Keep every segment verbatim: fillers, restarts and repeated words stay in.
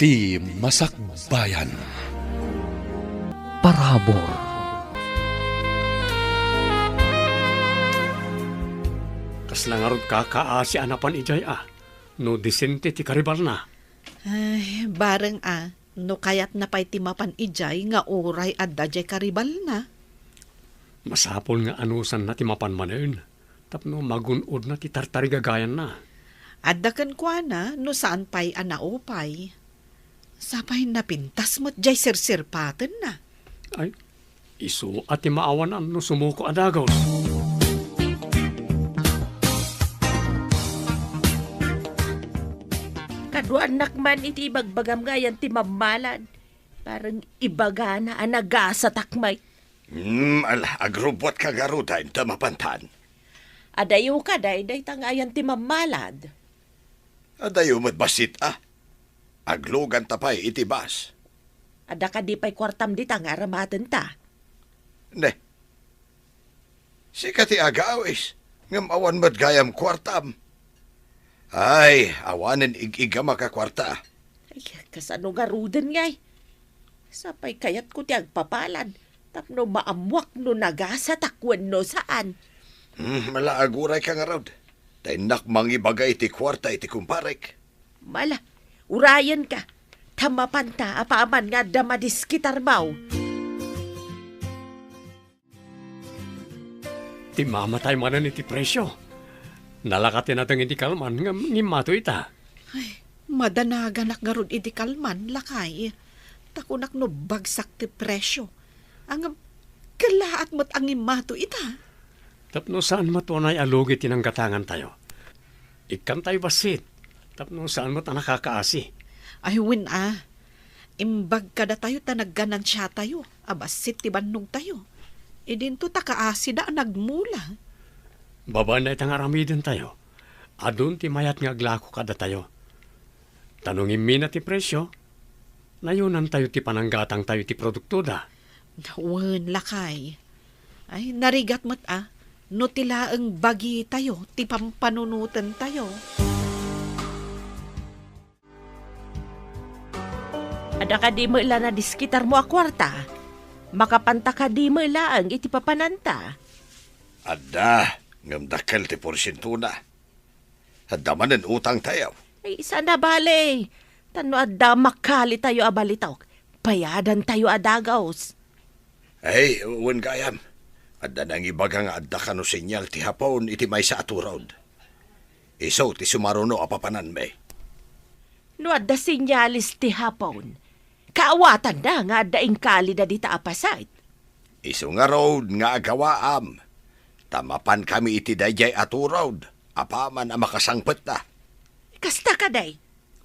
Ti Masakbayan. Parabur. Kasla ngarud kakaasi a napan idiay a, no disente ti karibalna. Ay, bareng a, no kayatna pay ti mapan idiay nga uray adda diay karibalna. Masapul nga anusanna ti mapan manen, tapno magun-odna ti tartarigagayanna. Adda kenkuana no saan pay a naupay. Sapay napintas met diay sirsirpatenna. Ay, isu a ti maawanan no sumuko a dagus. Kaduanak man iti ibagbagam nga ayan ti mammalad. Bareng ibagana a nagasatak met. Hmm, ala, agrubbuatka ngaruden ta mapantan. Adayo kadi dayta nga ayan ti mammalad. Adayo met bassit a. Agluganta pay iti bus. Adda kadi pay kuartam dita nga aramatenta? Ne. Sika ti agawis, ngem awan met gayam kuartam. Ay, awanen ig-iggamak a kuarta. Ay, kasano ngaruden ngay? Sapay kayatko ti agpapalad tapno maammuak no nagasatak wenno saan. Hmm, ala, agurayka ngarud. Ta innak mangibaga iti kuarta iti kumparek. Mala, urayenka. Ta mapanta apaman nga adda madiskitarmaw. Ti mamatay manen iti presio. Nalaka ti nateng iti kalman ngem ngimmato ita. Ay, madanaganak ngarud iti kalman, lakay. Ta kunak no bagsak ti presio. Ngem, kellaat met a ngimmato ita. Tapno saan met unay a lugi ti nanggatangantayo. Ikkantayo bassit, tapno saan met a nakakaasi. Ay, wen a. Imbag kadatayo ta nagganansiatayo a bassit ti bannogtayo. Idinto ta kaasida a nagmula. Babaen dayta nga aramidentayo, adun ti mayat nga aglako kadatayo. Ta no ngimmina ti presio, nayonantayo ti pananggatangtayo iti produktoda. Wen, lakay. Ay, narigat met a, no ti laeng bagitayo ti pampanunotentayo. Adda kadi met la nadiskitarmo a kuarta? Makapanta kadi met laeng iti papananta? Adda, ngem dakkel ti porsientona. Adda manen utangtayo. Ay, saan a bale. Ta no adda makalitayo a balitok, bayadantayo a dagus. Ay, wen gayam. Adda nangibaga nga adda kano senyal ti Hapon iti maysa a turod. Isu ti sumaruno a papananmi. No adda senyales ti Hapon, kaawatanna nga adda inkalida dita a paset. Isu ngarud nga agawaam, ta mapankami iti daydiay a turod apaman a makasangpetna. Kasta kadi,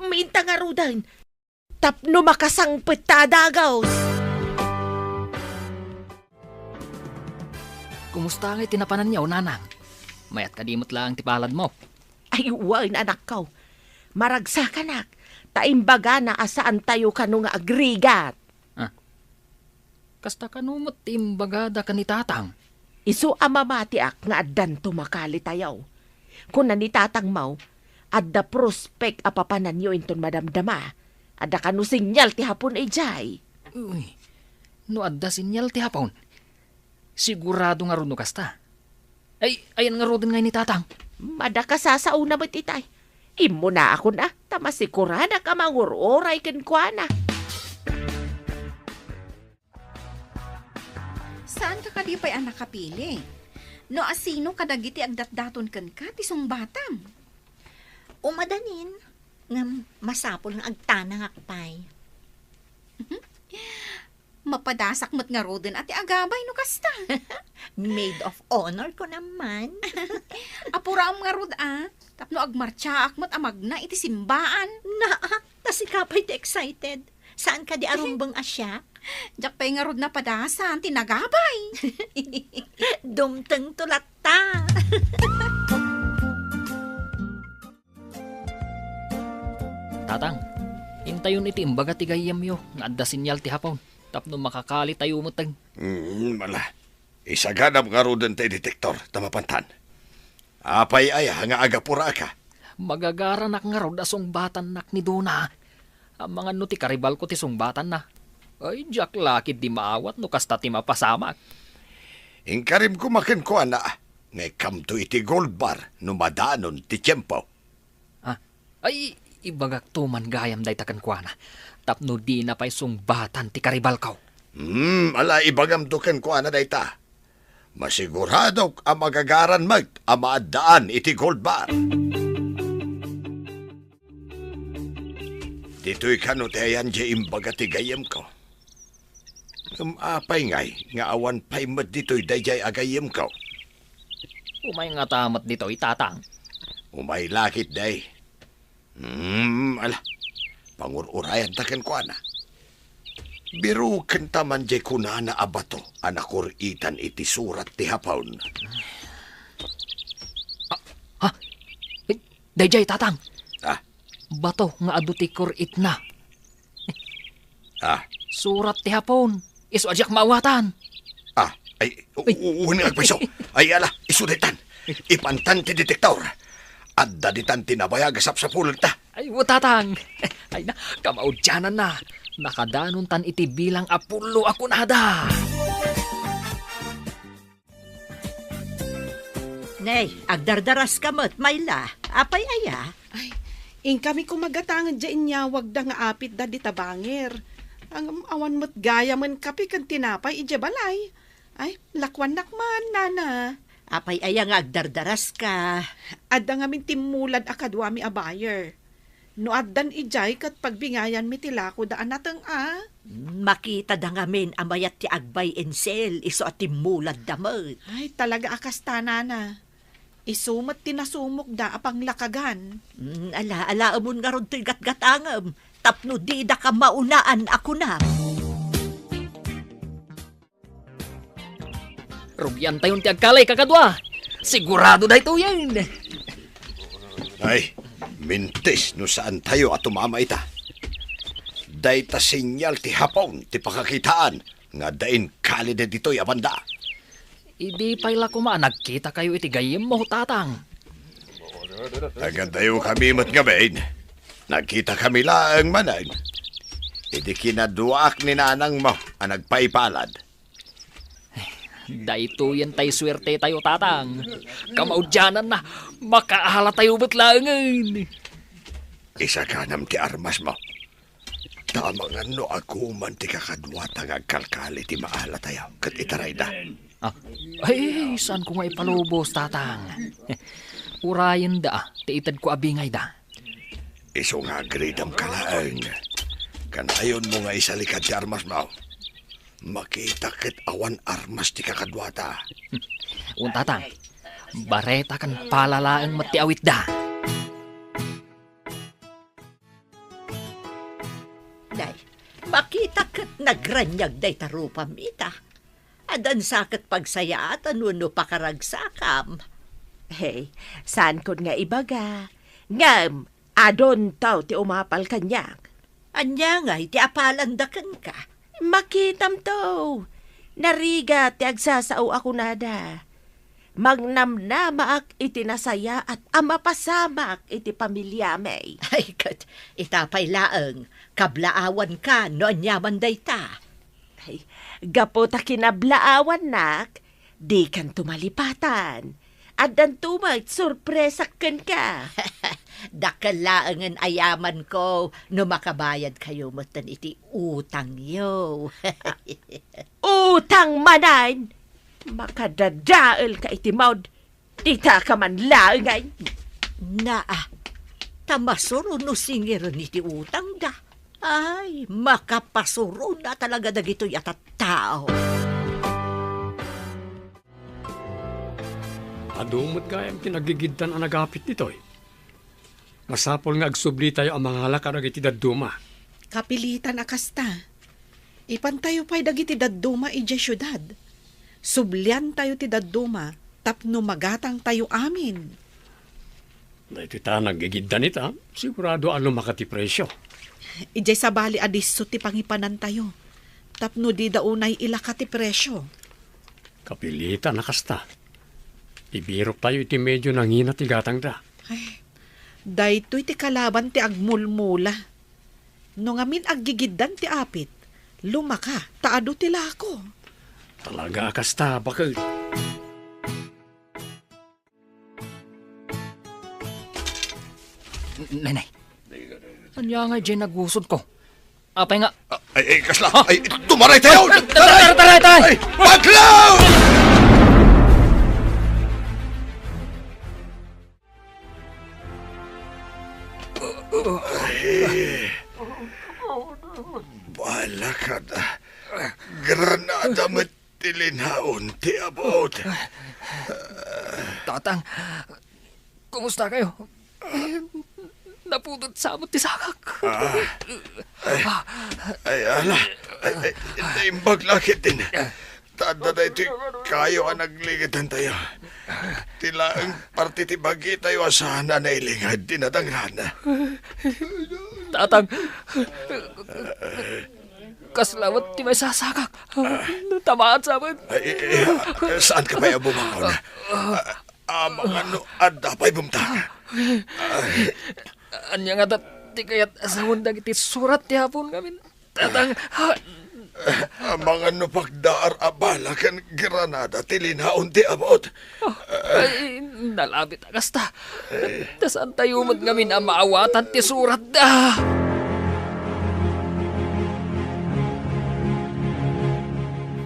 minta ngaruden, tapno makasangpet ta a dagus. Kumusta ngay ti napananyo, Nanang? Mayat kadi met laeng ti paladmo? Ay, wen, anakko. Maragsakanak, ta imbagana a saantayo kano nga agrigat. Ah. Kasta kano met ti imbagada ken ni Tatang? Isu a mamatiak nga addanto makalitayo. Kuna ni Tatangmo, adda prospek a papananyo inton madamdama. Adda kano senyal ti Hapon idiay. Uy, no adda senyal ti Hapon, sigurado ngarud no kasta. Ay, ayan ngaruden ngay ni Tatang? Mada kasasaona met itay. Immunaakon a, ta masikuradak a mangur-uray kenkuana. Saanka kadi pay a nakapili? No asino kadagiti agdatdaton kenka ti sungbatam? Umadanin, ngem masapul nga agtanangak pay. Mapadasak met ngaruden a ti agabay no kasta. Maid of honor ko naman. Apuraam ngarud a, tapno agmartsaak met a magna iti simbaan. Naak, ta sika pay ti excited. Saan kadi a rumbeng a siak? Diak pay ngarud napadasan ti nagabay. Dumtengto latta. Tatang, intayon iti imbaga ti gayyemyo nga adda senyal ti Hapon tapno makakalitayo metten. Mm, ala. Isaganam ngaruden ti detektor, ta mapantan. Apay aya nga agapuraaka? Magagaranak ngarud a sungbatannak ni Dona. Amangan no ti karibalko ti sungbatanna. Ay, diak la ketdi maawat no kasta ti mapasamak. Inkarim koma kenkuana nga ikkamto iti Gold Bar no madanon ti tiempo. Ah, ay, ibagakto man gayam dayta kenkuana, tapno dina pay sungbatan ti karibalko. Hmm, ala, ibagamto kenkuana dayta. Masiguradok a magagaran met a maaddaan iti Gold Bar. Ditoy kano ti ayan diay imbaga ti gayyemko. Ngem apay ngay nga awan pay met ditoy daydiay a gayyemko? Umay ngata met ditoy, Tatang. Umay la ketdi. Hmm, ala, pangur-urayanta kenkuana. Birukenta man diay kunana a bato a nakor-itan iti surat ti Hapon. Ah, ha? Eh, daydiay, Tatang. Ah? Bato nga adu ti kor-itna. Ah? Surat ti Hapon. Isu a diak maawatan. Ah, ay, u-, Ay. u-, wen nga agpayso. Ay, ala, isu daytan. Ipantan ti detektor. Adda ditan ti nabayag a sapsapulenta. Ay, o, Tatang. Ay na, kamaudiananna. Nakadanontan iti bilang a pullo a kunada. Nay, agdardaraska met, Mayla. Apay aya? Ay, inkami koma gatangen diay inyawagda nga apitda dita bangir. Ngem awan met gayamen kape ken tinapay idiay balay. Ay, lakuannak man, nana. Apay aya nga agdardaraska? Adda ngamin timmulad a kaduami a buyer. No addan idiay ket pagbingayanmi ti lakoda a nateng a. Makitada ngamin a mayat ti agbuy and sell, isu a timmuladda met. Ay, talaga a kasta, nana. Isu met ti nasumokda a panglakagan. Mm, ala, alaemon ngarud toy gatgatangem, tapno didaka maunaan a kunam. Rugiantayon ti agkalay, kakadua. Sigurado daytoyen. Ay, mintis no saantayo a tumama ita. Dayta senyal ti Hapon ti pakakitaan nga adda inkalida ditoy a banda. Idi pay la koma a nagkitakayo iti gayyemmo, Tatang. Agadayo kami met ngamin. Nagkitakami laeng manen. Idi kinaduaak ni nanangmo a nagpaipalad. Daytoyen tay suertetayo, Tatang. Kamaudiananna, makaalatayo met laengen. Isaganam ti armasmo. Ta amangan no aguman ti kakaduata nga agkalkali ti maalatayo ket itarayda. Ah, ay, saanko nga ipalubos, Tatang. Urayenda ti itedko a bingayda. Isu nga agridamka laeng. Kanayonmo nga isalikad ti armasmo. Makita ket awan armas ti kakaduata. Wen, Tatang, bareta ken pala laeng met ti awitda. Nay, makita ket nagraniag dayta rupam ita. Addan sa ket pagsayaatan wenno pakaragsakam. Hey, saankon nga ibaga. Ngem, adunto ti umapal kaniak. Ania ngay ti apalanda kenka? Makitamto. Narigat ti agsasao a kunada. Mangnamnamaak iti nasayaat a mapasamak iti pamiliami. Ay, ket ita pay laeng, kablaawanka no aniaman dayta. Ay, gapu ta kinablaawannak, dikanto malipatan. Addanto met sorpresak kenka. Dakkel laengen a yamanko no makabayadkayo metten iti utangyo. Utang manen! Makadadaelka iti maud. Ditaka man laeng ay. Naa, ta masuro no singiren iti utangda. Ay, makapasurona talaga dagitoy a tattao. Adu met gayam ti nagigiddan a nagapit ditoy. Masapul nga agsublitayo a mangala kadagiti dadduma. Kapilitan a kasta. Ipantayo pay dagiti dadduma idiay siudad. Subliantayo ti dadduma tapno magatangtayo amin. Daytoy ta nagigiddan ita, sigurado a lumaka ti presio. Idiay sabali a disso ti pangipanantayo tapno dida unay ilaka ti presio. Kapilitan a kasta. Ibiroktayo iti medio nangina ti gatangda. Ay, daytoy ti kalaban ti agmulmula. No ngamin aggigiddan ti apit, lumaka ta adu ti lako. Talaga a kasta, baket. Nay, nay. Ania ngay diay nagusodko? Apay nga? Ah, ay, ay, kasla. Ha? Ay, tumaray tayo! Taray, taray, taray, taray! Ay, paglaw! Ay, balakad. Granada met ti linaon ti abut. Tatang, kumusta kayo? Naputot sa abot ti sakak. Ah. Ay, ay, ala. Ay, ay, naimbag la ketdin. Ta adda daytoy kayo a nagligedantayo. Ti laeng parte ti bagitayo a saan a nailingad ti nadangran. Tatang, kasla met ti maisasakak. Tamaan sa amin. Ay, ay, ay, saan ka pay a bumangon? Ah, amangan no adda pay bumtang. Ania ngata ti kayat a sawen dagiti surat ti Apo ngamin? Tatang, ha? Amangan no pagdaar a bala ken granada ti linaon ti abut. Ay, nalabit a kasta. Ta saantayo met ngamin a maawatan ti suratda.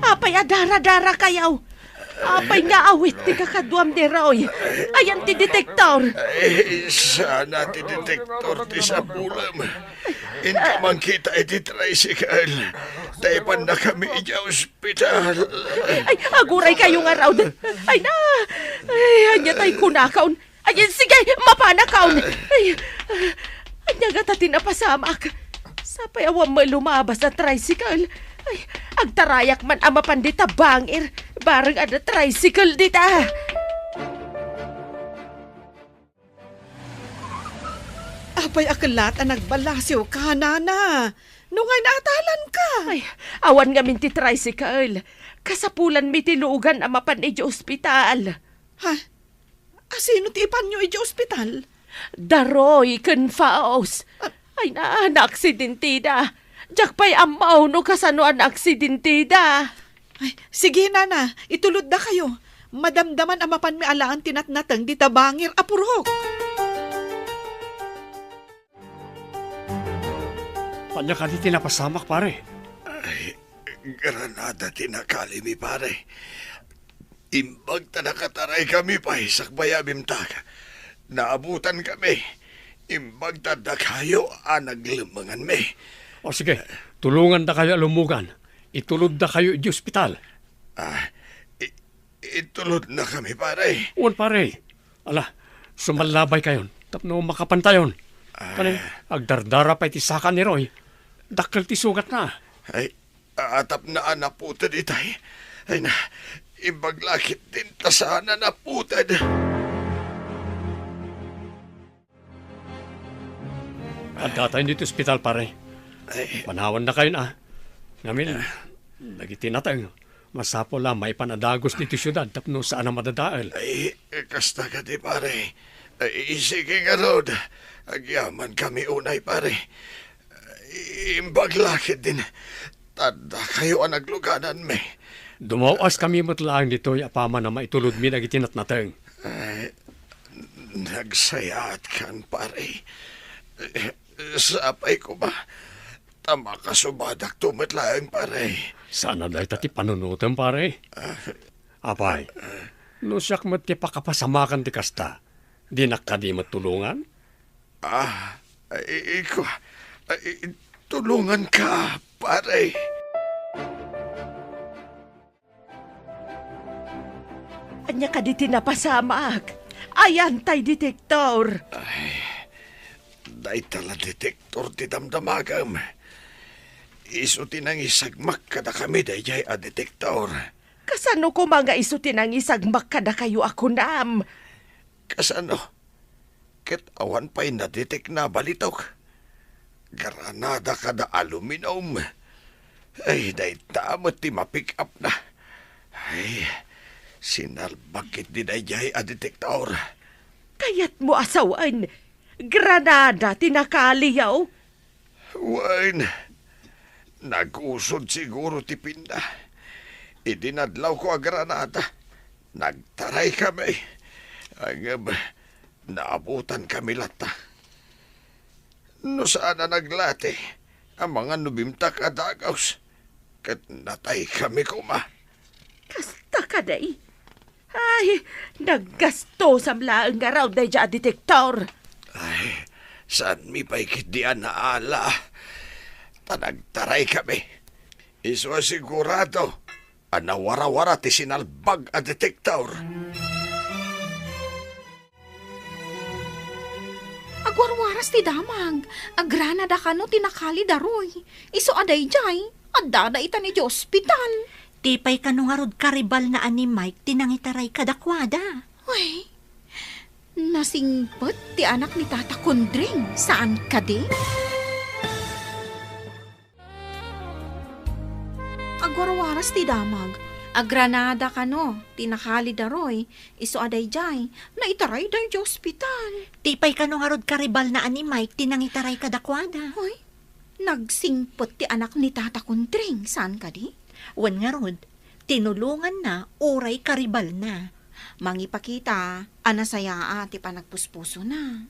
Apay a daradarakayo? Apay nga awit ti kakaduam ni Roy? Ayan ti detektor. Ay, sana ti detektor ti sapulem. Inka man kita iti tricycle. Ta ipannakami idiay ospital. Ay, aguraykayo ngarud. Ay na. Ay, ania tay kunakon? Ay, sige, mapanakon. Ay, ania ngata ti napasamak? Sapay awan met lumabas a tricycle. Ay, agtarayak man a mapan dita bangir. Bareng adda tricycle dita. Apay a kellat a nagbalasiwka, nana? No ngay naatalanka? Ay, awan ngamin ti tricycle. Kasapulanmi ti lugan a mapan idiay ospital. Ha? Asino ti ipanyo idiay ospital? Da Roy ken Faust. Ah. Ay na, naaksidenteda. Diak pay ammo no kasano a naaksidenteda. Ay, sige, nana, ituloddakayo. Madamdaman a mapanmi alaen ti natnateng dita bangir a purok. Ania kadi ti napasamak, pare? Ay, granada ti nakalimi, pare. Imbag ta nakataraykami pay sakbay a bimtak. Naabutankami. Imbag ta dakayo a naglemmenganmi. O sige, tulongandakayo a lummugan. Ituloddakayo idiay ospital. Ah, i-, itulodnakami, pare. Wen, pare. Ala, sumallabaykayon tapno makapantayon. Ah. Kani, agdardara pay ti saka ni Roy. Dakkel ti sugatna. Ay, atapna a naputed itay. Ay na, imbag la ketdin ta saan a naputed. Addatayo ditoy ospital, pare. Ay. Panawannakayon a. Ngamin, ah, dagiti nateng, masapul a maipan a dagus ditoy siudad tapno saan a madadael. Ay, kasta kadi, pare. Ay, sige ngarud. Agyamankami unay, pare. Imbag la ketdin ta dakayo a naglugananmi. Dumaw-askami met laeng ditoy apaman a maitulodmi dagiti natnateng. Ay, nagsayaatkan, pare. Sapay koma ta makasubadakto met laeng, pare. Saan a dayta ti panunotem, pare? Ah. Apay, no siak met ti pakapasamakan ti kasta, dinak kadi met tulongan? Ah, i-, iko, i-, tulonganka, pare. Ania kadi ti napasamak? Ayan tay detektor. Ay, dayta la detektor ti damdamagem. Isu ti nangisagmak kadakami daydiay a detektor. Kasano koma nga isu ti nangisagmak kadakayo a kunam? Kasano? Ket awan pay nadetekna a balitok. Granada kada aluminum. Ay, dayta met ti mapick-upna. Ay, sinalbak ketdi daydiay a detektor. Kayatmo a sawen, granada ti nakaliyo? Wen, nagusod siguro ti pinna. Idi nadlawko a Granada, nagtaraykami. Ngem, naabotankami latta. No saan a naglati, amangan no bimtak a dagus, ket nataykami koma. Kasta kadi? Ay, naggastosam laeng ngarud daydiay a detektor. Ay, saanmi pay ketdi a naala. Ta nagtaraykami. Isu a sigurado a nawarawara ti sinalbag a detektor. Agwarwaras ti damag. Agranada kano ti nakalida, Roy. Isu a daydiay, addada ita idiay ospital. Ti pay kano ngarud karibalna a ni Mike ti nangitaray kadakuada? Uy, nasingpet ti anak ni Tata Kundring, saan kadi? Agwarwaras ti damag. Agranada kano ti nakalida, Roy. Isu a daydiay, naitarayda idiay ospital. Ti pay kano ngarud karibalna a ni Mike ti nangitaray kadakuada? Hoy, nagsingpet ti anak ni Tata Kundring, saan kadi? Wen ngarud, tinulonganna uray karibalna. Mangipakita a nasayaa ti panagpuspusona.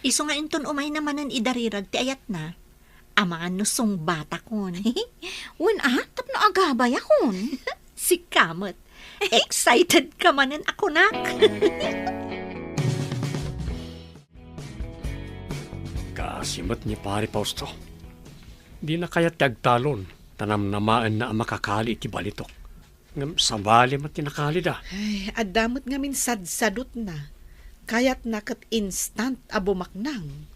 Isu nga inton umayna manen idarirag ti ayatna, amangan no sungbatakon. Wen a, tapno agabayakon. Sika met. Excited ka manen a kunak. Kaasi met ni Pari Fausto. Dina kayat ti agtalon, ta namnamaenna a makakali iti balitok. Ngem sabali met ti nakalida. Ay, adda met ngamin sadsadutna. Kayatna ket instant a bumaknang.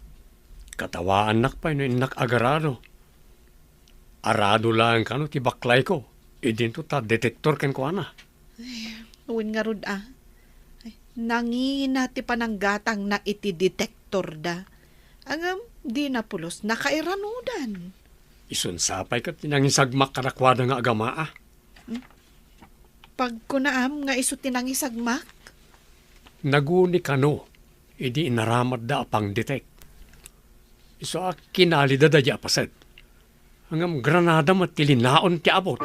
Katawaannak pay no innak agarado. Arado laeng kano ti baklayko, idinto ta detektor kenkuana. Ay, wen ngarud a. Ay, nangina ti pananggatangna iti detektorda. Ngem, dina pulos nakairanudan. Isun sapay ket ti nangisagmak kadakuada nga agama a. Hmm? Pagkunaam nga isu ti nangisagmak? Naguni kano idi inaramatda a pangdetek. Isu a kinalida daydiay a paset. Ngem granada met ti linaon ti abut.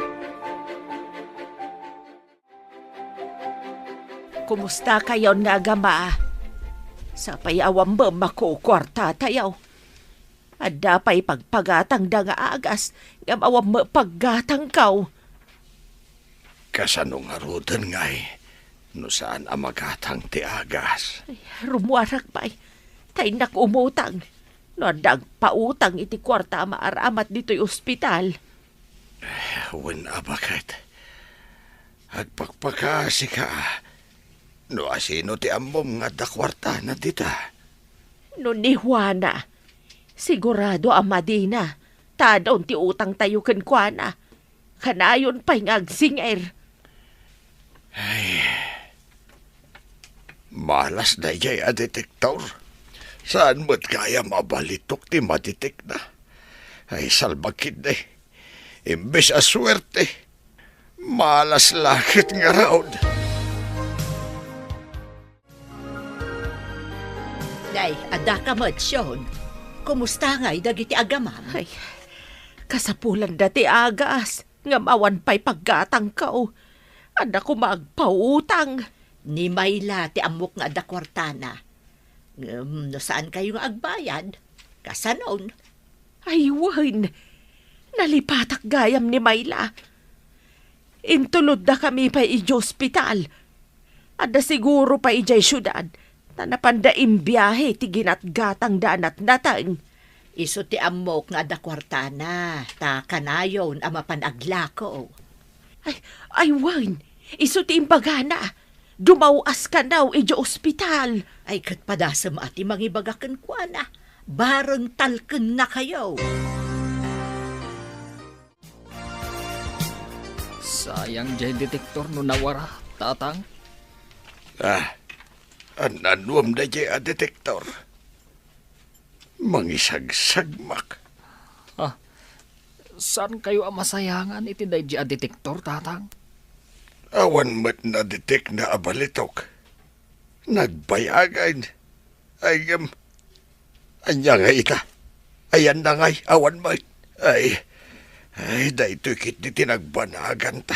Kumusta kayon nga agama? Sapay awan met makukuartatayo. Adda pay pagpagatangda nga agas, ngem awan met paggatangko. Kasano ngaruden ngay no saan a magatang ti agas? Ay, rummuarak pay, ta innak umutang. No adda agpautang iti kuarta a maaramat ditoy ospital. Eh, wen a baket. Agpakpakaasika. No asino ti ammom nga adda kuartana dita? No ni Juana, sigurado a madina, ta adun ti utangtayo kenkuana. Kanayon pay nga agsingir. Ay, malas daydiay a detektor. Saan met gayam a balitok ti madetekna? Ay, salbag ketdi. Imbes a suerte, malas la ket ngarud. Nay, adda ka met, Sean. Kumusta ngay dagiti agamam? Ay, kasapulanda ti agas, ngem awan pay paggatangko. Adda koma agpautang. Ni Mayla ti ammok nga adda kuartana. Ngem no saankayo nga agbayad, kasanon? Ay, wen. Nalipatak gayam ni Mayla. Intuloddakami pay idiay ospital. Adda siguro pay idiay siudad, ta napanda imbiahe ti ginatgatangda a natnateng. Isu ti ammok nga adda kuartana, ta kanayon a mapan aglako. Ay, ay, wen. Isu ti imbagana. Dumaw-as kano idiay ospital. Ay, ket padasem a ti mangibaga kenkuana. Bareng talkennakayo. Sayang diay detektor no nawara, Tatang. Ah, an-anuem daydiay a detektor? Mangisagsagmak. Ah, saankayo a masayangan iti daydiay a detektor, Tatang? Awan met nadetekna a balitok. Nagbayagan. Ay, em, ania nga ita? Ayanna ngay, awan met. Ay, ay, daytoy ketdi ti nagbanaganta.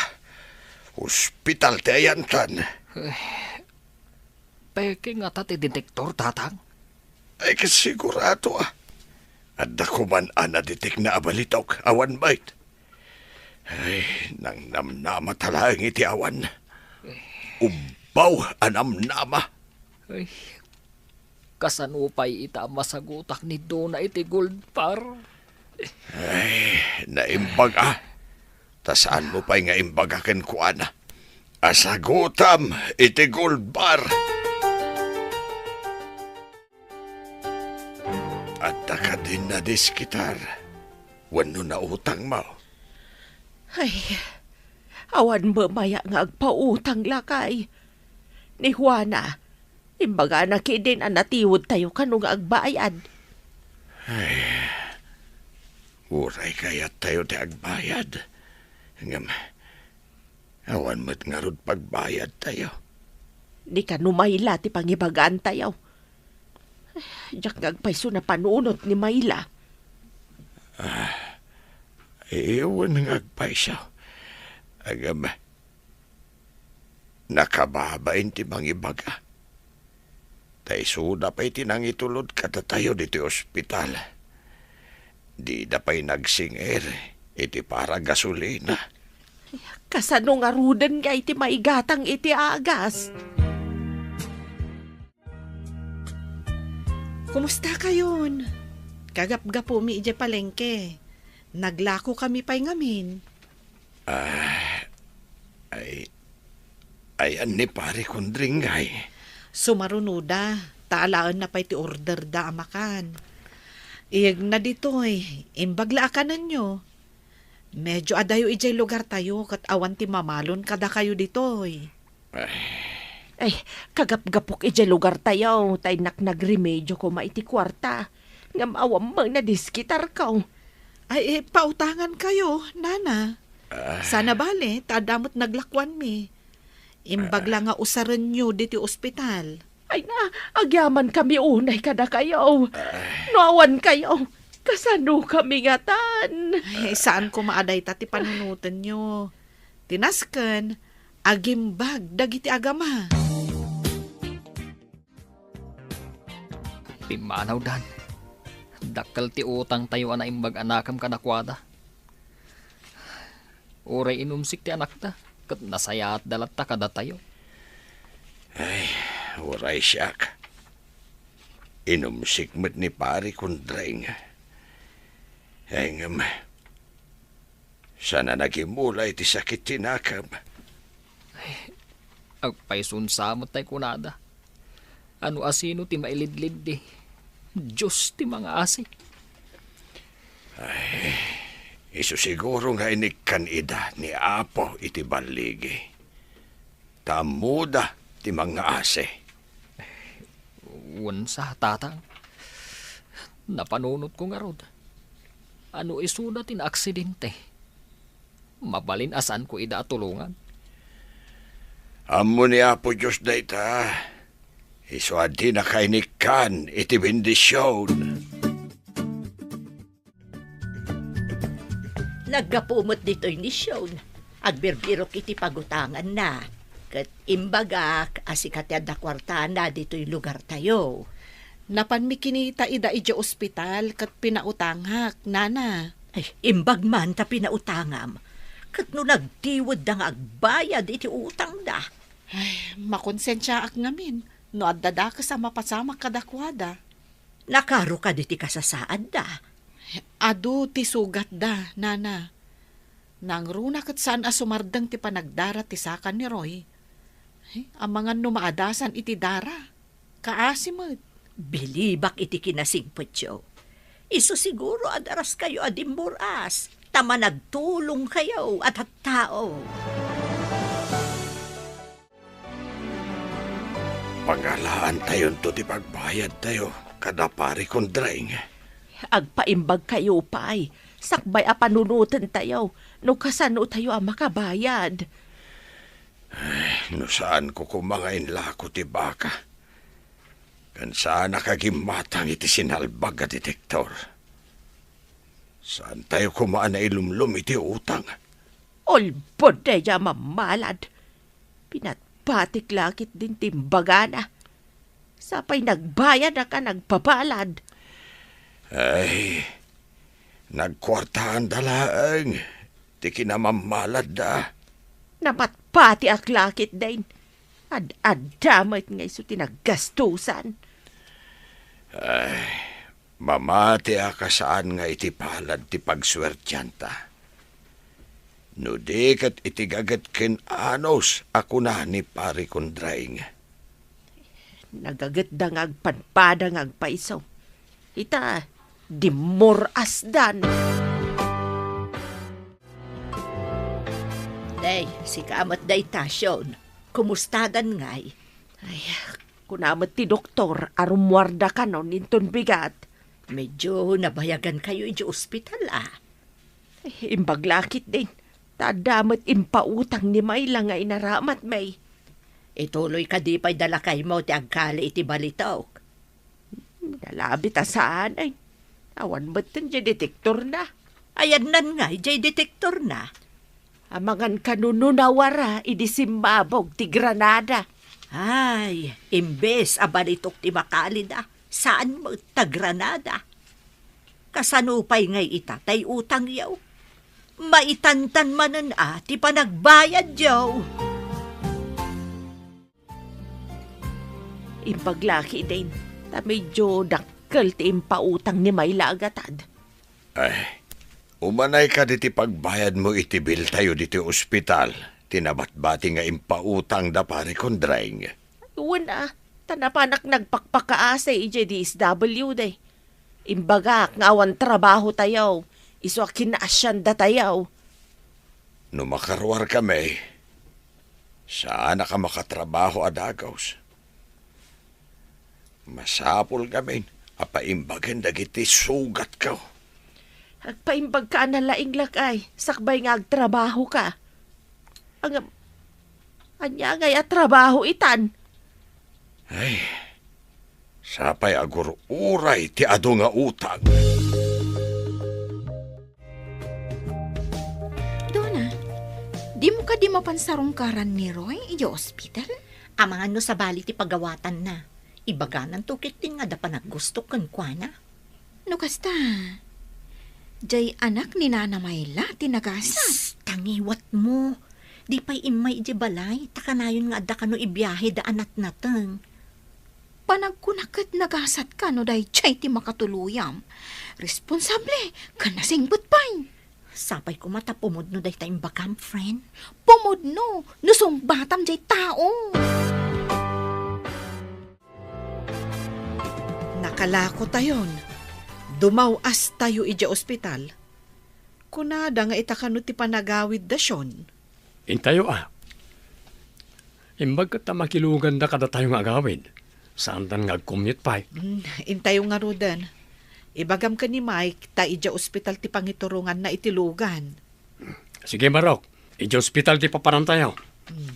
Ospital ti ayantan. Peke ngata ti detektor, Tatang? Ay, kasigurado, a. Adda koman a nadetekna a balitok, awan met. Ay, nangnamnama ta laeng iti awan. Ubbaw a namnama. Ay, kasano pay ita a masagutak ni Dona iti gold bar? Ay, naimbag a. Ta saanmo pay nga imbaga kenkuana a sagutam iti gold bar. Adda kadin nadiskitar wenno nautangmo? Ay, awan met aya nga agpautang, lakay. Ni Juana, imbagana ketdin a natiwedtayo kano nga agbayad. Ay, uray kayattayo ti agbayad, ngem awan met ngarud pagbayadtayo. Ni kano Mayla ti pangibagaantayo. Diak nga agpayso napanunot ni Mayla. Ah, wen nga agpayso. Ngem, nakababain ti mangibaga. Ta isuda pay ti nangitulod kadatayo ditoy ospital. Dida pay nagsingir iti paragasolina. Kasano ngaruden ngay ti maigatang iti agas? Kumusta kayon? Kagapgapumi idiay palengke. Naglako kami pay ngamin. Ah, ay, ayan ni Pare Kundring ngay. Sumarunoda, ta alaenna pay ti orderda a makan. Iyegna ditoy, imbag la a kanenyo. Medyo adayo idiay lugartayo ket awan ti mamalon kadakayo ditoy. Ay. Ay, kagapgapok idiay lugartayo, ta innak nagremedio koma iti kuarta. Ngem awan met nadiskitarko. Ay, eh, pautangankayo, nana. Ah. Sana bale, ta adda met naglakuanmi. Imbag la nga usarenyo ditoy ospital. Ay na, agyamankami unay kadakayo. Ah. No awankayo, kasanokami ngatan? Ay, saan koma a dayta ti panunotenyo. Ti nasken, agimbag dagiti agama. Pimmanaw, Dan. Dakkel ti utangtayo a naimbag a nakem kadakuada. Uray inumsik ti anakta, ket nasayaatda latta kadatayo. Ay, uray siak. Inumsik met ni Pare Kundreng. Ay, ngem, saan a nagimula iti sakit ti nakem. Ay, agpayson sa met tay kunada. Ano a sino ti mailidliddi? Dios ti mangaasi. Ay, isu siguro nga inikkan ida ni Apo iti balligi. Ta ammoda ti mangaasi. Wen sa, Tatang. Napanunotko ngarud. Ano isuda ti naaksidente? Mabalin a saanko ida a tulongan. Ammo ni Apo Dios dayta. Isu a dinaka inikkan iti bendision. Naggapu met ditoy ni Sean, agbirbirok iti pagutanganna, ket imbagak a sika ti adda kuartana ditoy lugartayo. Napanmi kinita ida idiay ospital ket pinautangak, nana. Ay, imbag man ta pinautangam. Ket no nagtiwedda nga agbayad iti utangda? Ay, makonsensiaak ngamin no adda dakes a mapasamak kadakuada. Nakaro kadi ti kasasaadda? Adu ti sugatda, nana. Nangruna ket saan a sumardeng ti panagdara ti saka ni Roy. Ay, amangan no maadasan iti dara. Kaasi met. Bilibak iti kinasingpetyo. Isu siguro a daraskayo a dimbur-as, ta managtulongkayo a tattao. Pangalaantayonto ti pagbayadtayo kada Pari Kondreng. Agpaimbagkayo pay, sakbay a panunotentayo no kasanotayo a makabayad. Ay, no saanko koma nga inlako ti baka, ken saanak a gimmatang iti sinalbag a detektor. Saantayo koma a nailumlom iti utang. Ulbod daydiay a mammalad. Pinatpatik la ketdin ti imbagana. Sapay nagbayadak a nagpapalad. Ay, nagkuartaanda laeng ti kinamammaladda. Napatpatiak la ketdin. Ad-adda met nga isu ti naggastusan. Ay, mamatiak a saan nga iti palad ti pagsuertianta. No di ket iti gaget ken anus a kuna ni Pari Kondreng. Nagagetda nga agpadpada nga agpayso. Ita, dimmur-asdan. Day, sika met dayta, Sean. Kumustadan ngay? Ay, kuna met ti doktor a rummuarda kanon inton bigat. Medyo nabayagan kayo iti ospital, ah. Ay, imbag la ketdin. Ta adda met impautang ni Mayla nga inaramatmi. Ituloy kadi pay da lakaymo ti agkali iti balitok? Nalabit a saan, ay. Awan metten diay detektorna. Ayanna ngay diay detektorna? Amangan kano no nawara idi simmabog ti granada. Ay, imbes a balitok ti makalida, saan met ta granada? Kasano pay ngay ita tay utangyo? Maitantan manen a ti panagbayadyo. Imbag la ketdin, ta medyo dakkel ti impautang ni Mayla a gatad. Ay, umanay kadi ti pagbayadmo iti biltayo ditoy ospital, ti nabatbati nga impautang da Pari Kondreng. Wen a, ta napanak nagpakpakaasi idiay D S W D. Imbagak nga awan trabahotayo, isu a kinaasiandatayo. No makaruarkami, saanak a makatrabaho a dagus. Masapul ngamin a paimbagen dagiti sugatko. Agpaimbagka a nalaing lakay, sakbay nga agtrabahoka. Ngem, ania ngay a trabaho itan? Ay, sapay agur-uray ti adu nga utang. Dona, dimo kadi mapan sarungkaran ni Roy idiay ospital? Amangan no sabali ti pagawatanna. Ibagananto ketdin nga adda panaggustok kenkuana. No kasta, diay anak ni Nana Mayla ti nagasat. Psst! Tangiwatmo. Di pay immay idiay balay, ta kanayon nga adda kano ibiahe da a natnateng. Panagkunak ket nagasatka no daydiay ti makatuluyam. Responsable ken nasingbet pay. Sapay koma ta pumudno dayta imbagam, friend. Pumudno no sungbatam diay tao. Nakalakotayon. Dumaw-astayo idiay ospital. Kunada nga ita kano ti panagawidda, Sean? Intayo a. Imbag ket ta makiluganda kadatayo nga agawid. Saandan nga agcommute pay. Mm, intayo ngaruden. Ibagam ken ni Mike ta idiay ospital ti pangituronganna iti lugan. Sige, Marok. Idiay ospital ti papanantayo. Mm.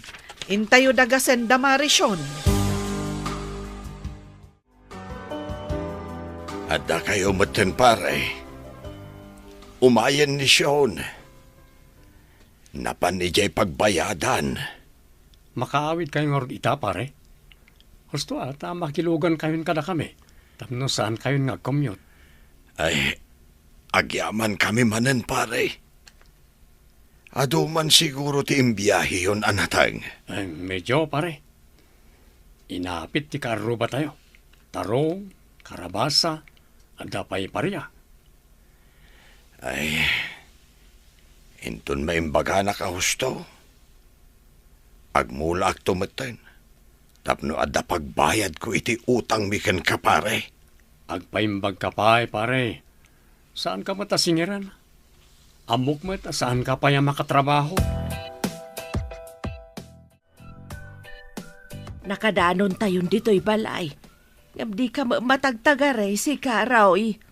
Intayo dagasen da Mari, Sean. Addakayo metten, pare. Umayen ni Sean. Napan idiay pagbayadan. Makaawidkayo ngarud ita, pare? Husto a ta makilugankayon kadakami tapno saankayon nga agcommute. Ay, agyamankami manen, pare. Adu man siguro ti imbiaheyon a nateng. Ay, medyo, pare. Inapit ti kaarrubatayo. Tarong, karabasa, adda pay paria. Ay, inton maimbaganak a husto, agmulaakto metten tapno adda pagbayadko iti utangmi kenka, pare. Agpaimbagka pay, pare. Saanka met a singiran. Ammok met a saanka pay a makatrabaho. Nakadanontayon ditoy balay. Ngem dika met matagtagari, sika, Roy.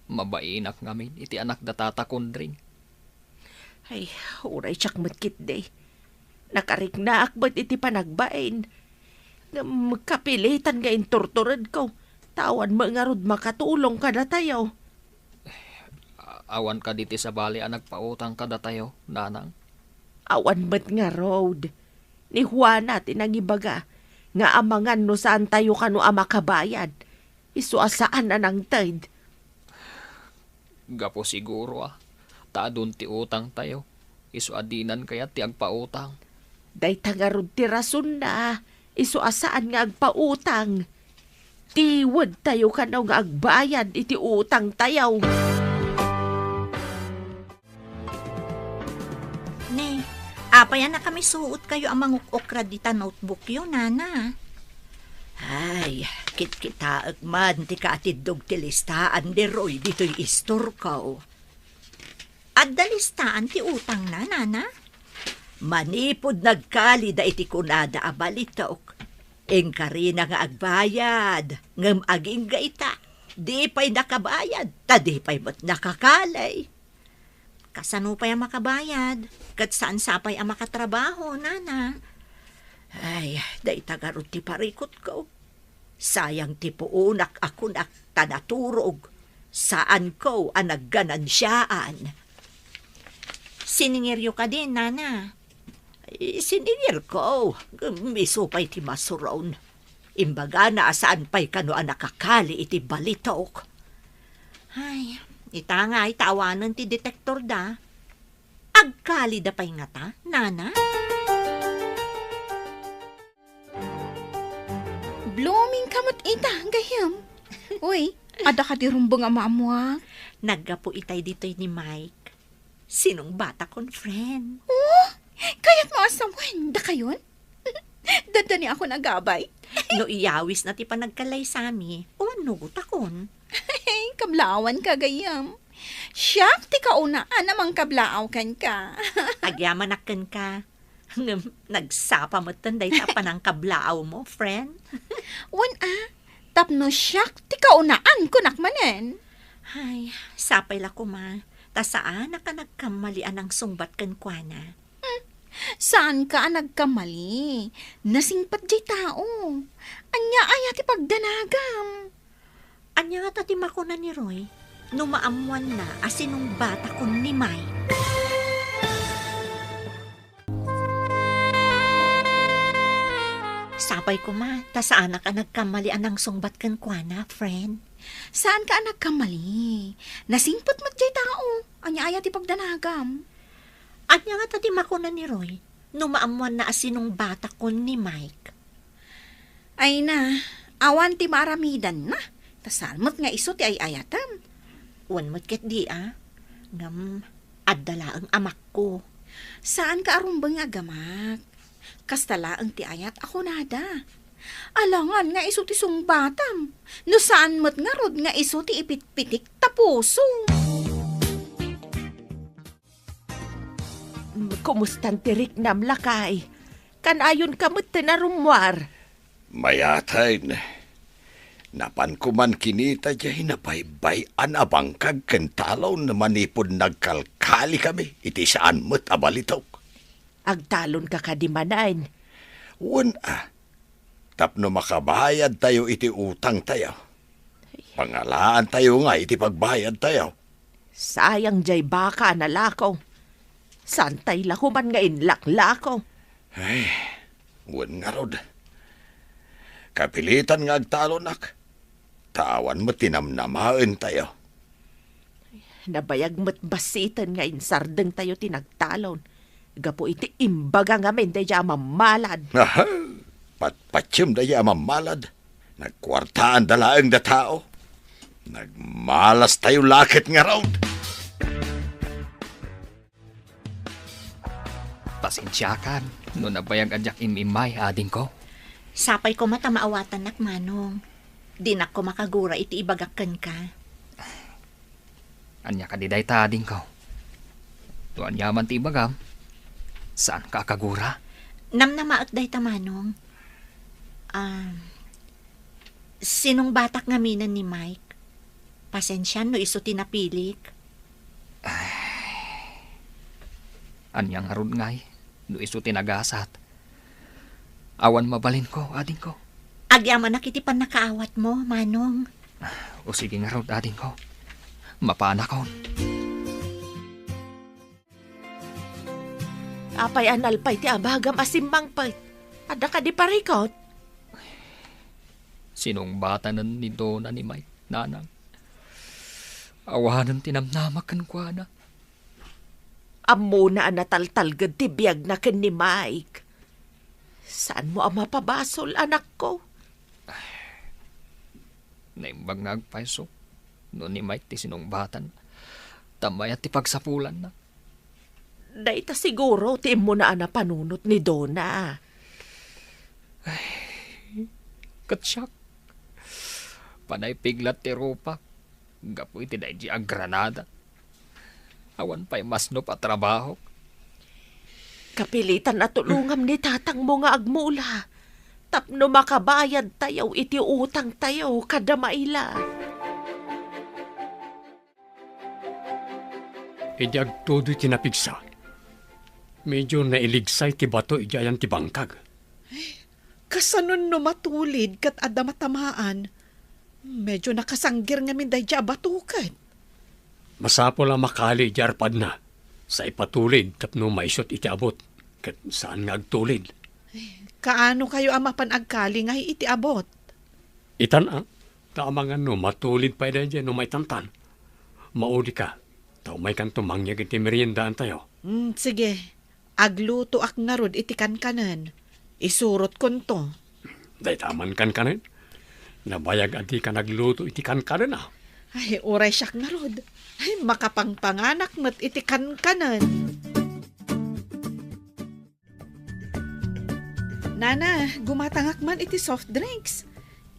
Mabainak ngamin iti anak da Tata Kondring. Ay, uray siak met ketdi. Nakariknaak met iti panagbain. Ngem kapilitan nga inturturedko. Ta awan met ngarud makatulong kadatayo. Awan kadi ti sabali a nagpautang kadatayo, nanang? Awan met ngarud. Ni Juana ti nangibaga nga amangan no saantayo kano a makabayad, isu a saan a nangted. Gapu siguro a ta adun ti utangtayo, isu a dinan kayat ti agpautang. Dayta ngarud ti rasonna, isu a saan nga agpautang. Tiwedtayo kano nga agbayad iti utangtayo. Ne, apay a nakamisuotkayo a manguk-ukrad dita notebookyo, nana? Ay, kitkitaek man ti kaatiddog ti listaan ni Roy ditoy istorko. Adda listaan ti utangna, nana? Manipud nagkalida iti kunada a balitok, inkarina nga agbayad, ngem agingga ita, di pay nakabayad, ta di pay met nakakali. Kasano pay a makabayad? Ket saan sapay a makatrabaho, nana? Ay, dayta garud ti parikutko. Sayang ti puonak a kunak ta naturog. Saanko a nagganansiaan. Siningiryo kadi, nana? Ay, siningirko. Ngem isu pay ti masuron. Imbagana a saan pay kano a nakakali iti balitok. Ay, ita ngay ta awanen ti detektorda. Agkalida pay ngata, nana? Blooming ka met ita, gayyem. Uy, adda kadi rumbeng a maammuak? Naggapu itay ditoy ni Mike. Sinungbatakon, friend. Oh, kayatmo a sawen, dakayon? Daddaniakon a gabay. No iyawisna ti panagkallaysami, uwan nugotakon. Ay, kablaawanka, gayyem. Siak ti kaunaan a mangkablaaw kenka. Agyamanak kenka. Ngem nagsapa metten dayta a panangkablaawmo, friend. Wen a, tapno siak ti kaunaan, kunak manen. Ay, sapay la koma, ta saanak a nagkammali a nangsungbat kenkuana. Hmm, saanka a nagkammali. Nasingpet jay tao. Ania aya ti pagdanagam? Ania ngata ti makuna ni Roy no maammoanna a sinungbatakon ni Mike? Sapay koma, ta saanak a nagkammali a nangsungbat kenkuana, friend. Saanka a nagkammali. Nasingpet met jay tao. Ania aya ti pagdanagam? Ania ngata ti makuna ni Roy no maammoanna a sinungbatakon ni Mike? Ay na, awan ti maaramidanna. Ta saan met nga isu ti ay-ayatem. Wen met ketdi a. Ngem, adda laeng amakko. Saanka a rumbeng a gamak. Kasta laeng ti ayat a kunada. Alangan nga isu ti sungbatam. No saan met ngarud nga isu ti ipitpitik ta puso. Kumustan ti riknam, lakay? Kanayonka metten a rummuar. Mayaten. Napanko man kinita diay nabaybay-an a bangkag ken talon manipud nagkalkalikami iti saan met a balitok. Agtalonka kadi manen? Wen a, tapno makabayadtayo iti utangtayo. Pangalaantayo ngay iti pagbayadtayo. Sayang jay baka a nalako. Saantay la koman nga inlaklako. Ay, wen ngarud. Kapilitan nga agtalonak. Ta awan met ti namnamaentayo. Nabayag met bassiten nga insardengtayo ti nagtalon gapu iti imbaga ngamin daydiay a mammalad. Aha! Patpatiem daydiay a mammalad. Nagkuartaanda laeng da tao. Nagmalastayo la ket ngarud. Pasensiakan no nabayag a diak im-immay, adingko. Sapay koma ta maawatannak, manong. Dinak koma kagura iti ibagak kenka. Ania kadi dayta, adingko? No ania man ti ibagam, saanka a kagura. Namnamaek dayta, manong. Ah, sinungbatak ngaminen ni Mike. Pasensian no isu ti napilik. Ay. Ania ngarud ngay no isu ti nagasat? Awan mabalinko, adingko. Agyamanak iti pannakaawatmo, manong. O sige ngarud, adingko. Mapanakon. Apay a nalpay ti abagam a simmangpet? Adda kadi parikut? Sinungbatanen ni Dona ni Mike, nanang. Awanen ti namnamak kenkuana. Ammona a nataltalged ti biagna ken ni Mike. Saanmo a mapabasol, anakko? Naimbag nga agpayso no ni Mike ti sinungbatan. Ta mayat ti pagsapulanna. Dayta siguro ti immuna a napanunot ni Dona. Ay, ket siak, panay piglat ti rupak gapu iti daydi a granada. Awan pay masnop a trabahok. Kapilitan a tulongam ni tatangmo nga agmula tapno makabayadtayo iti utangtayo kada maila. Idi agtudoy ti napigsa, medyo nailigsay ti bato idi ayan ti bangkag. Kasanon no matulid ket adda matamaan? Medyo nakasanggir ngamin daydi a bato ket. Masapul a makali idi arpadna, sa ipatulid tapno maisut iti abut, ket saan nga agtulid. Kaano kayo a mapan agkali ngay iti abut? Itan a, ta amangan no matulid pay daydi no maitantan. Maudika, ta umaykanto mangyeg iti meriendaantayo. Mm, sige. Aglutoak ngarud iti kankanen. Isurotkonto. Dayta man kankanen? Nabayag a dika nagluto iti kankanen, a? Ay, uray siak ngarud. Ay, makapangpanganak met iti kankanen. Nana, gumatangak man iti soft drinks.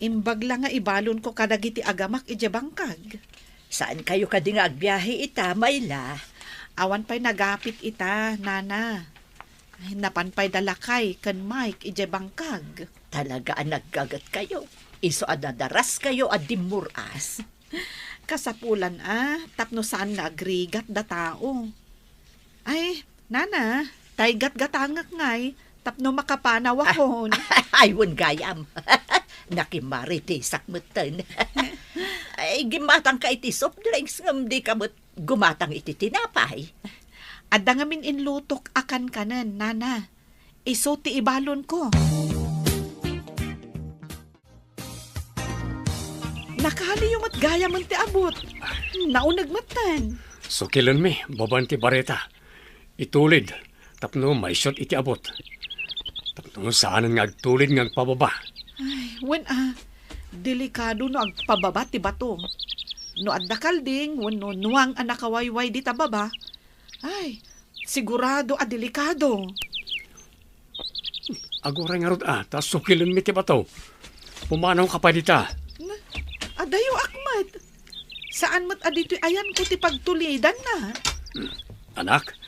Imbag la nga ibalonko kadagiti agamak idiay bangkag. Saan kayo kadi nga agbiahe ita, Mayla? Awan pay nagapit ita, Nana. Ay, napan pay da lakay ken Mike idiay bangkag. Talaga a naggaget kayo. Isu a nadaras kayo a dimmur-as. Kasapulan a, tapno saan nga agrigat da tao. Ay, Nana, tay gatgatangek ngay, tapno makapanawakon. Ay, wen gayam. Nakimmaritisak metten. Ay, gimmatangka iti soft drinks ngem dika met gumatang iti tinapay. Adda ngamin inlutok a kankanen, Nana. Isu ti ibalonko. Nakaliyo met gayamen ti abut. Nauneg metten. Sukilenmi, babaen ti bareta. Itulid, tapno maisut iti abut. Tapno saanen nga agtulid nga agpababa. Ay, wen a, delikado no agpababa ti bato. No adda kalding wenno nuang a nakawayway dita baba, ay, sigurado a delikado. Aguray ngarud a, ta sukilenmi ti bato. Pumanawka pay dita. Na, adayo ak met. Saan met a ditoy ayanko ti pagtulidanna. Anak,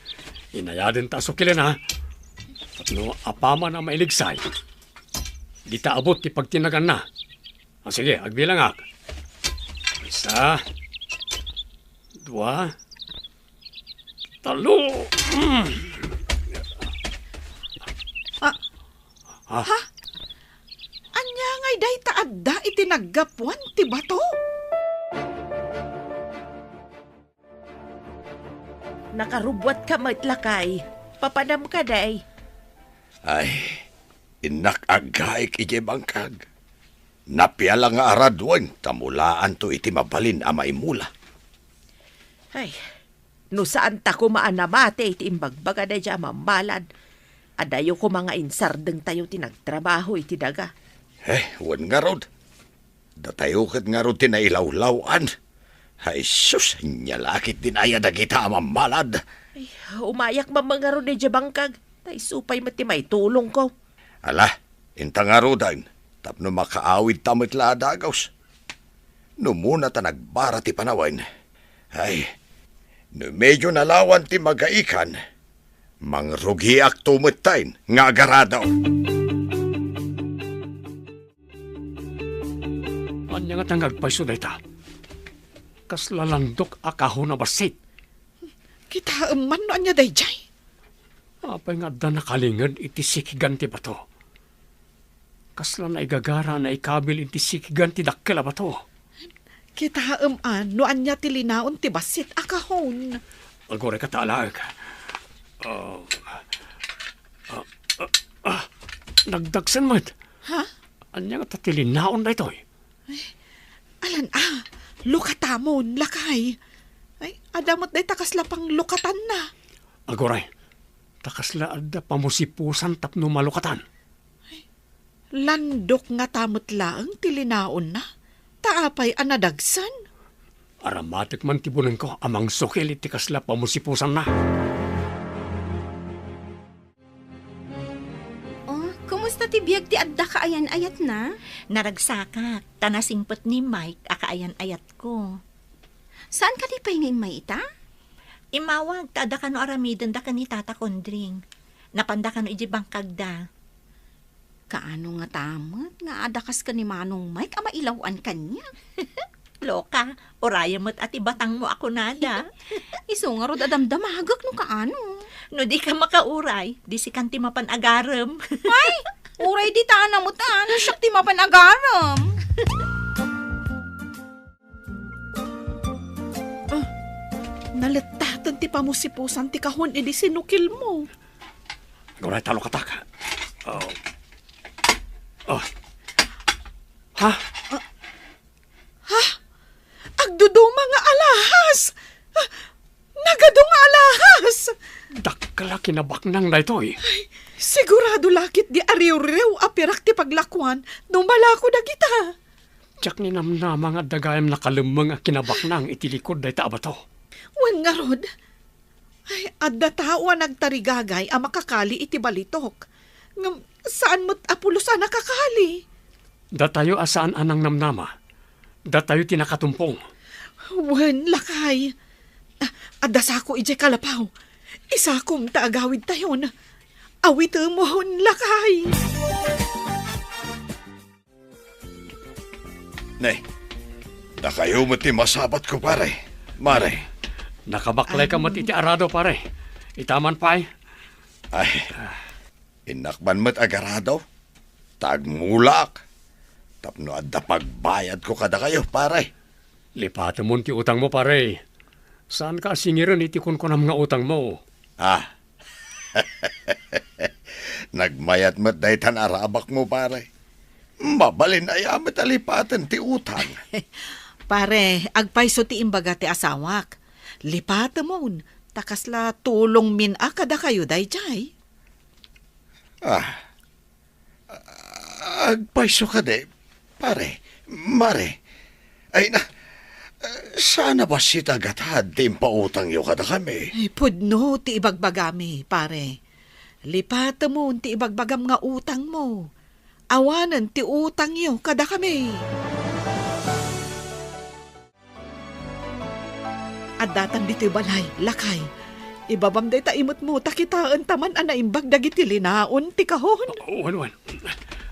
inayadenta a sukilen a. Tapno apaman a mailigsay, dita abut ti pagtinaganna. A, sige, agbilangak. Isa, dua, tallo. Mm. Ah. Ah. Ha? Ania ngay dayta adda iti naggapuan ti bato? Nakarubbuatka met, lakay. Papanam kadi? Ay, innak aggaik idiay bangkag. Napiala nga araduen ta mulaanto iti mabalin a maimula. Ay, no saanta koma a namati iti imbagbagada idiay a mammalad, adayo koma nga insardengtayo ti nagtrabaho iti daga. Eh, wen ngarud. Datayo ket ngarud ti nailawlaw-an. Ay sus, ania la ket din aya dagita a mammalad. Ay, umayak man ngarud idiay bangkag, ta isu pay met ti maitulongko. Ala, inta ngaruden, tapno makaawidta met la a dagus. No muna ta nagbara ti panawen, ay, no medyo nalawan ti magaikan, mangrugiakto metten nga agarado. Ania ngata nga agpayso dayta? Kasla landok a kahon a bassit. Kitaem man no ania daydiay. Apay nga adda nakalinged iti sikigan ti bato? Kasla naigagara a naikabil iti sikigan ti dakkel a bato. Kitaem a no ania ti linaon ti bassit a kahon. Agurayka ta alaek. Ah, Ah, nagdagsen met. Ha? Ania ngata ti linaon daytoy? Alan a, lukatamon, lakay. Ay, adda met dayta kasla panglukatanna. Aguray, ta kasla adda pamusipusan tapno malukatan. Landok ngata met laeng ti linaonna, ta apay a nadagsen? Aramatek man ti bunengko a mangsukil iti kasla pamusipusanna. Oh, kumusta ti biag ti adda kaayan-ayatna? Naragsakak, ta nasingpet ni Mike a kaayan-ayatko. Saan kadi pay nga immay ita? Immawag ta adda kano aramidenda ken ni Tata Kondring. Napanda kano idiay bangkagda. Kaano ngata met nga adda kas ken ni Manong Mike a mailaw-an kaniak? Loka, urayem met a ti batangmo a kunada. Isu ngarud a damdamagek no kaano. No dika makauray, di sikan ti mapan agarem. Ay, uray dita met a, no siak ti mapan agarem. Ah, nalettaten ti pamusipusan ti kahon idi sinukilmo. Aguray ta lukatak. Oh. Oh. Ha? Ha? Agduduma nga alahas! Ah, nagadu nga alahas! Dakkel a kinabaknang daytoy. Ay, sigurado la ketdi a riwriw a pirak ti paglakuan no malako dagita. Diak ninamnama nga adda gayam nakalemmeng a kinabaknang iti likud dayta a bato. Wen ngarud, ay, adda tao a nagtarigagay a makakali iti balitok. Ngem saan met a pulos a nakakali. Datayo a saan a nangnamnama. Datayo ti nakatumpong. Wen, lakay. Ah, adda sako idiay kalapaw. Isakom ta agawidtayon. Awitemon, lakay. Ne, dakayo met ti masabatko, pare. Mare. Nakabaklay ka met iti arado, pare. Itaman pay. Ay, innak man met agarado. Ta agmulaak. Tapno adda pagbayadko kadakayo, pare. Lipatemon ti utangmo, pare. Saanka a singiren iti kunkunam nga utangmo. Ah. Nagmayat met daytan arabakmo, pare. Mabalin aya met a lipaten ti utang. Pare, agpayso ti imbaga ti asawak. Lipatemon, ta kasla tulongmin a kadakayo daydiay. Ah, agpayso kadi, pare, mare. Ay na, saan a bassit a gatad ti impautangyo kadakami? Ay, pudno ti ibagbagami, pare. Lipatemon ti ibagbagam nga utangmo. Awanen ti utangyo kadakami. Addatan ditoy balay, lakay. Ibabam dayta imetmo ta kitaenta man a naimbag dagiti linaon ti kahon. Oh, wen, wen.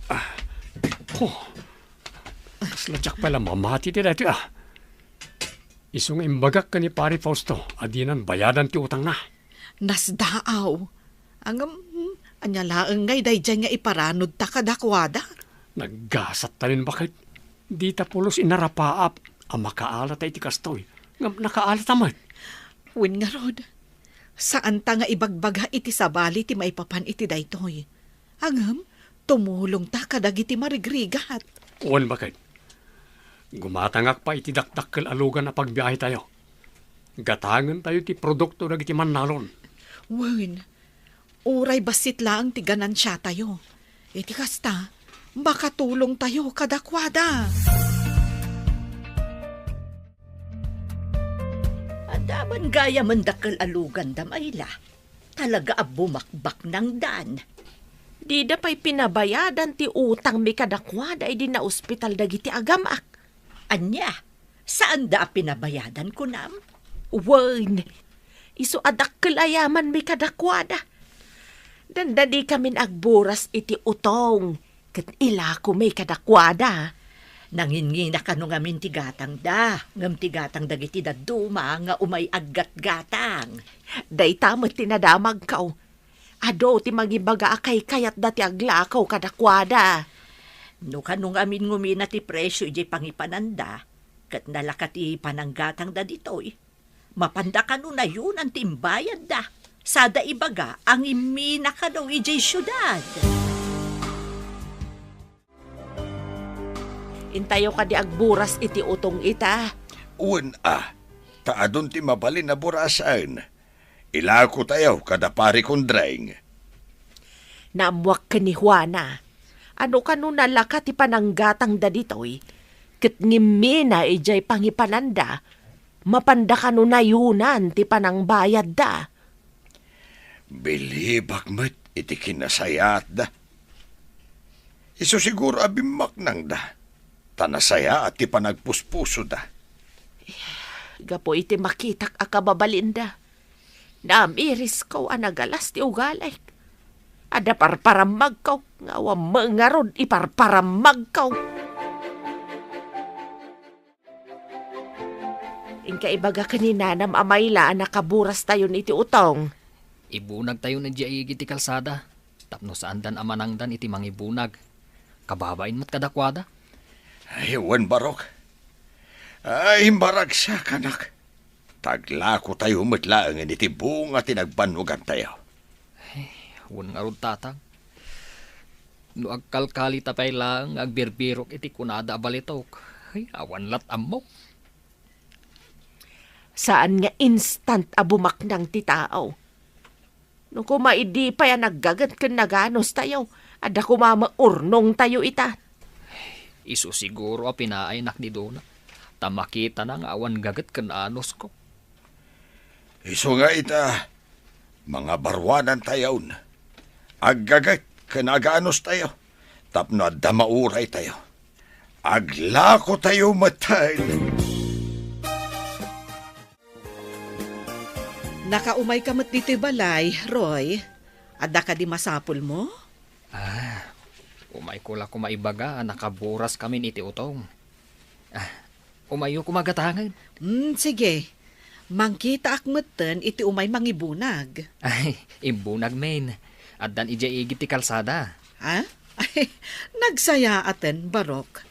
Ah. Oh. Kasla diak pay la mamati ti daytoy, ah. Isu nga imbagak ken ni Pare Fausto a dinan bayadan ti utangna. Nasdaaw. Ngem, hmm, ania laeng ngay daydiay nga iparanudta kadakuada? Naggasat ta nin baket. Dita pulos inarapaap a makaalata iti kastoy, ngem nakaalata met. Wen ngarud, saanta nga ibagbaga iti sabali ti maipapan iti daytoy. Ngem, tumulongta kadagiti marigrigat. Wen, baket. Gumatangak pay iti dakdakkel a lugan a pagbiahetayo. Gatangentayo ti produkto dagiti mannalon. Wen, uray bassit laeng ti ganansiatayo. Iti kasta, makatulongtayo kadakuada. Adda man gayamen dakkel a luganda, Mayla. Talaga a bumakbaknangdan. Dida pay pinabayadan ti utangmi kadakuada idi naospital dagiti agamnak. Ania? Saanda a pinabayadan, kunam? Wen, isu a dakkel a yamanmi kadakuada. Dandani kamin agburas iti utong ket ilakomi kadakuada. Nanginngina kano ngamin ti gatangda, ngem ti gatang dagiti dadduma nga umay aggatgatang. Dayta met ti nadamagko. Adu ti mangibaga a kaykayatda ti aglakaw kadakuada. No kano ngamin ngumina ti presio idiay pangipananda, ket nalaka ti pananggatangda ditoy, mapanda kano nayonan ti imbayadda. Sada ibaga a ngimmina kano idiay siudad. Intayo kadi agburas iti utong ita? Wen a, ta adun ti mabalin a burasen. Ilakotayo kada Pari Kondreng. Naammuak ken ni Juana. Ano kano nalaka ti pananggatangda ditoy? Ket ngimmina idiay pangipananda, mapanda kano nayunan ti panangbayadda? Bilibak met iti kinasayaatda. Isu siguro a bimmaknangda, ta nasayaat ti panagpuspusoda. Gapu iti makitak a kababalinda, naamirisko a nagalas ti ugalik. Adda parparammagko, nga awan met ngarud iparparammagko. Inka ibaga ken ni Nanam a Mayla a nakaburastayon iti utong. Ibunagtayon idiay igid ti kalsada, tapno saandan a manangdan iti mangibunag. Kababain met kadakuada. Ay, wen, Barok. Ay, maragsak, anak. Taglakotayo met laengen iti bunga ti nagbannogantayo. Ay, wen ngarud, Tatang. No agkalkalita pay laeng nga agbirbirok iti kunada a balitok, ay, awan lat ammok. Saan nga instant a bumaknang ti tao. No koma idi pay a naggaget ken naganustayo, adda koma maurnongtayo ita. Isu siguro a pinaaynak ni Dona, ta makitana nga awan gaget ken anusko. Isu nga ita, mangabaruanantayon. Aggaget ken aganustayo, tapno adda mauraytayo. Aglakotayo metten. Nakaumayka met ditoy balay, Roy. Adda kadi masapulmo? Ah, umayko la koma ibaga a nakaburaskamin iti utong. Ah, umayyo koma gatangen. Hmm, sige. Mangkitaak metten iti umay mangibunag. Ay, imbunag, men. Addan idiay igid ti kalsada. Ha? Ay, nagsayaaten, Barok.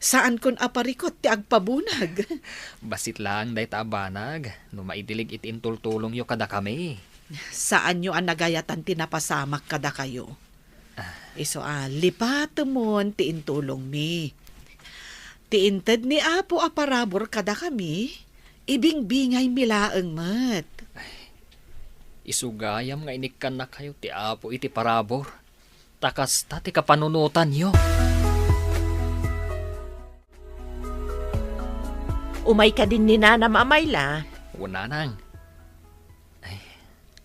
Saankon a parikut ti agpabunag. Bassit laeng dayta a banag, no maidilig iti intultulongyo kadakami. Saanyo a nagayatan ti napasamak kadakayo. Ah. Isu a, lipatemon ti intulongmi. Ti inted ni Apo a parabur kadakami, ibingbingaymi laeng met. Ay, isu gayam nga inikkannakayo ti Apo iti parabur. Ta kasta ti kapanunotanyo. Umay kadin ni Nanam a Mayla. O, Nanang. Ay,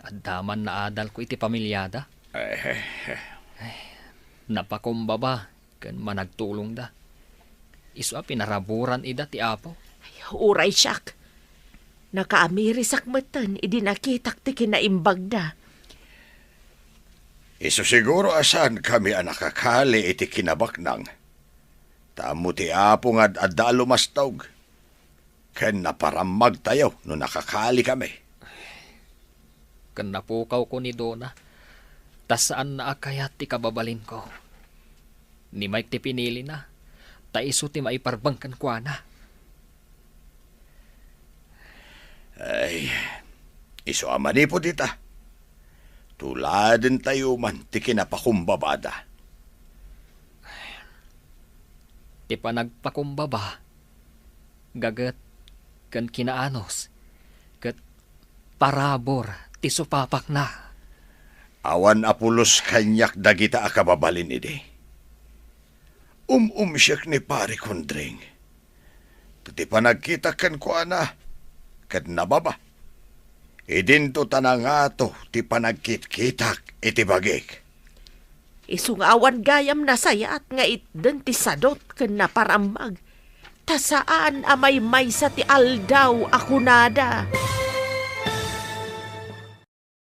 adda man naadalko iti pamiliada. Eh. Ay, napakumbaba ken managtulongda. Isu a pinaraburan ida ti Apo. Ay, uray siak. Nakaamirisak metten idi nakitak ti kinaimbagda. Isu siguro a saankami a nakakali iti kinabaknang. Ta ammo ti Apo nga ad-adda a lumastog, ken naparammagtayo no nakakalikami. Ken napukawko ni Dona, ta saanna a kayat ti kababalinko. Ni Mike ti pinilina, ta isu ti maiparbeng kenkuana. Ay, isu a manipud ita, tuladentayo man ti kinapakumbabada. Ti panagpakumbaba, gaget ken kinaanus, ket parabur ti supapakna. Awan a pulos kaniak dagita a kababalin idi. Um-umsiek ni Pari Kondreng. Ket ti panagkitak kenkuana, ket nababa. Idinto ta nangato ti panagkitkitak iti bagik. Isu nga awan gayam nasayaat nga itden ti sadut ken naparammag, ta saan a maymaysa ti aldaw a kunada.